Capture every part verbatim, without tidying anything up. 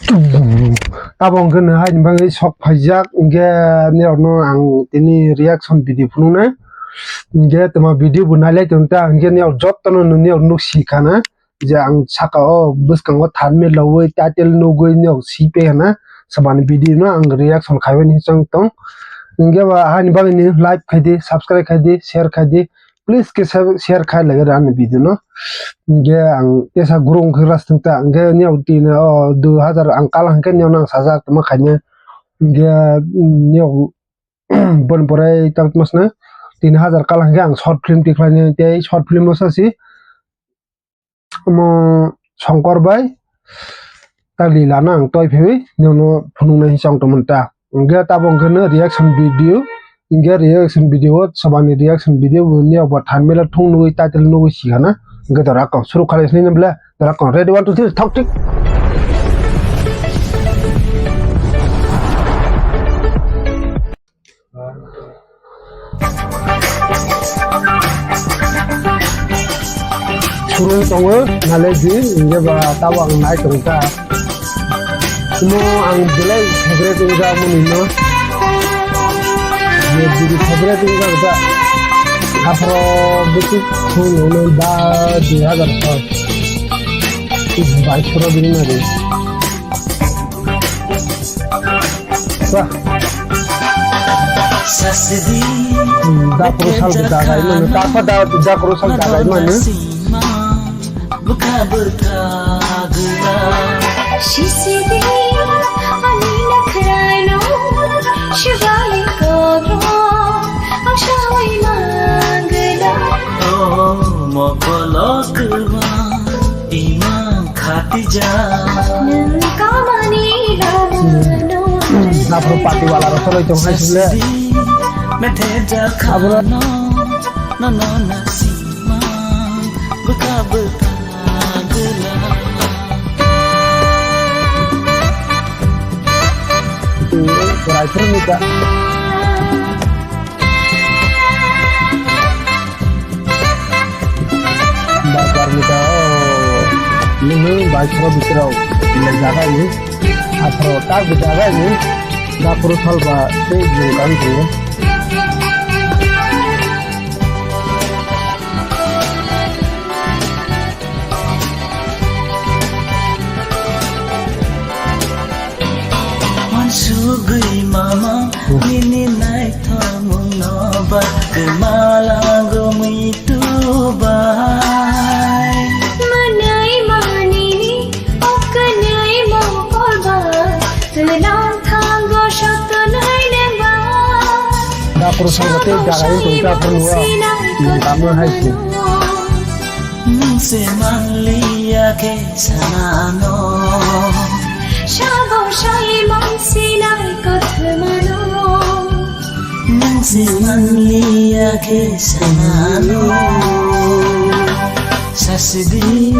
Tabok hwnkhe nwng haini bagwi sok phaijak, hwnkhe norokno ang tini reaction video phunuknai. Hwnkhe tamo video bo nailai tong ta, hwnkhe norok jotono nwng norok nuk si khana je ang saka o bwskango thumbnail rwui title nugui norok si pe hana, sabani video no ang reaction khaibai hinwi chong tong. Hwnkhe ba haini bagwi ni like khaidi, subscribe khaidi, share khaidi, please khe share, share khai laiya ani video no. Hwnkhe ang tesa guru wngkha ras thung ta, hwnkhe niyok tini o dui hazar ang kalang hwnkhe niyok nang sajak tongma khaina. Hwnkhe niyok bon pore tak mas na tin hazar kalang hwnkhe ang short film tikhlaina tei short film o sasi omo Shongkor bai ta lila no ang toi phaiwi niyok no phunuknai hinwi chong tongmani ta. Hwnkhe tabok hwnkhe no reaction video, hwnkhe reaction video o, sabani reaction video bo niyok bo thumbnail o thung nugui, title nugui si khana. Hwnkhe dorakong suru khalai sini bwle, dorakong ready, one, two, three, thok thik. Surung tongo, nale di, hwnkhe ba tabok ang nai tong ta. Omo ang belai favorite wngkha omo nino. Ye bini favorite wngkha ta. Atharo bwswk thung nungno ba dui hazar soi. Baish pro bini nari. Wah. Hmm, da kurusal dagai mano. Tapa da, da kurusal dagai mano. Bwkha bwkha gwla. Sisidi ani nakhraino swbai kobro ang sawi mangwla. O mokolo kwma imang khatija. Nwng kamani lamano. Naphro party wala rok toloi tong hai sile. Sisidi methe jakha. Abro. No no no no. Bwkha bwkha gwla. Borai phuru ni da. Bazar ni da o. Nini bai phuru bitirok le jaga ni. Aphuru tak jaga ni. Da phuru salba tei jung kang jung. Mansugwi mama nini naithokmungno ba kwmalango muitu bai. Mwnwi manini oknwi mokol bai. Thango sotonai nengba. Da kurusal tei jaga ni tongta phuru nung tamo hai si. Nung se manliya khe sanano. Sabo sai man sinai kothmano. Nung se manliya khe sanano. Sasidi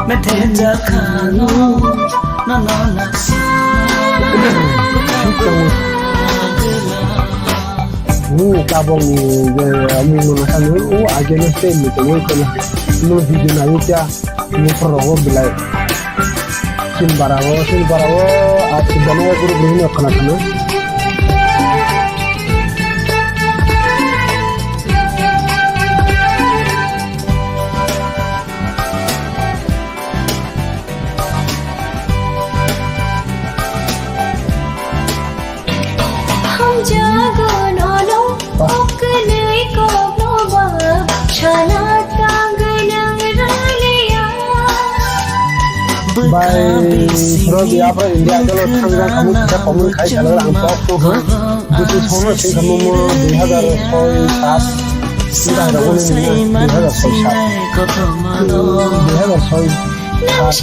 methe jakhano. No no no. Nini tabok ni je amui mano sanu o ageno se ni tongwi kono no video nai ta no pro rogo belai. Sin bara o, sin bara o, a sin bara o guru guru no khana khana. Bai, Robi, apa India jolo thangna kamu kita komen khai kalau ang pok tuh, ha? Butuh sono sing kamu mau dua hazar soi sat. Sita da goni ni na, dui hazar soi sat. Dui hazar soi sat.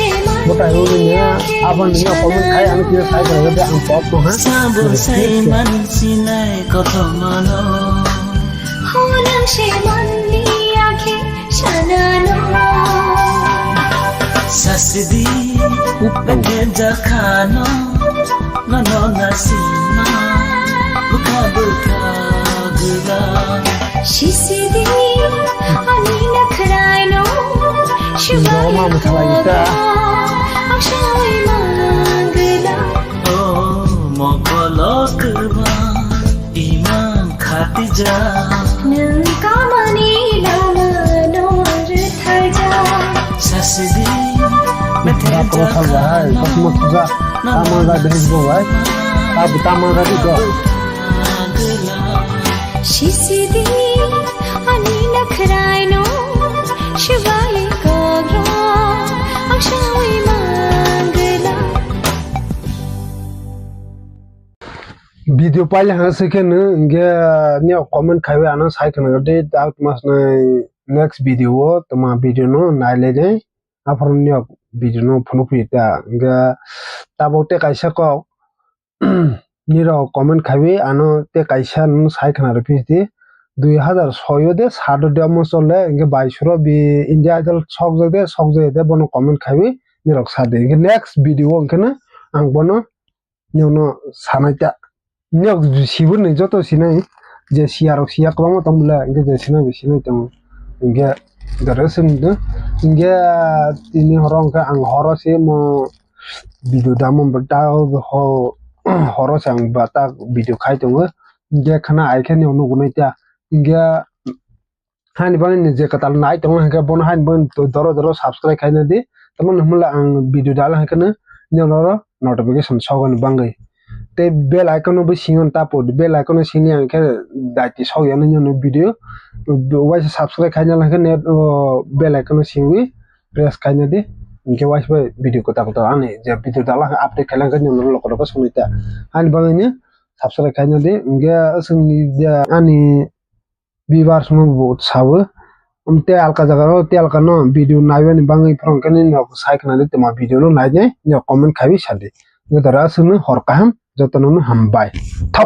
Bota yo ni na, aban ni na comment khai, ano kira khai kara de ang pop to ha. Sabo sai man sinai kothomano. Honang se man ni akhe sanano. Sasidi, bete jakhano. Nono nasima bwkha bwkha gwla. Sisidi ani nakhraino. Roma bwthalai ta. Ang sawi ma gwla. Nwng kamani lama no rwthaijak. Sasidi, Bra koro salba hai, kosmo suja, tamo ga dehis bo hai, tabu tamo ga di go. Sisidi, ani nakhrai no, shibali kogro, ang shawi mangla. Video paile hang se khe nw, hingke niyok comment khaiwi ano sai khna di, tak mas nai next video o toma video no nai le de, aphuru niyok video no phunuk phi ta, hingke tabok te kaisa kok nirok comment khaiwi ano te kaisa no sai khna rw phi di, dui hazar soi o de sat o de omo chole, hingke bai suro bi India Idol sok jak de, sok jak de bono comment khaiwi nirok sa di, hingke next video o hingke no ang bono nokno sanai ta. Nok sibu ni joto sinai, je siya rok siya kwbangma tong bwle, hingke je sinai bo sinai tongo. Hingke dore song do. Hingke tini horo hingke ang horo se mo video damo ta ho-, horo se ang ba ta video khai tongo. Hingke khana ai khe nok nugo nai ta. Hingke Hani bagwi ni je kwtal nai tongo hwnkhe bono hani bagwi doro doro subscribe khaina di. Tamoni hwnla ang video dala hwnkhe no nini oro notification sogani bagwi. Tei bell icon no bo singo tapo, bell icon no sini ang khe daiti sogya nini video. Waisa subscribe khaina hwnkhe net, o, bell icon no singwi press khaina di. Hwnkhe waisa bai video kwtal kwtal ani je video dala hwnkhe update khaila hwnkhe nini oro lokho lokho songwi ta. Hani bagwi ni subscribe khaina di. Hwnkhe aswkni je ani viewers no bo sawo. Um, te alka jaga ro, te alka no video naiwi ni bagwi phone khe nini rok sai khna di, toma video no nai di, nini rok comment khaiwi sa di. Nini dara aswk no hor kaham, joto no hambai. Thok.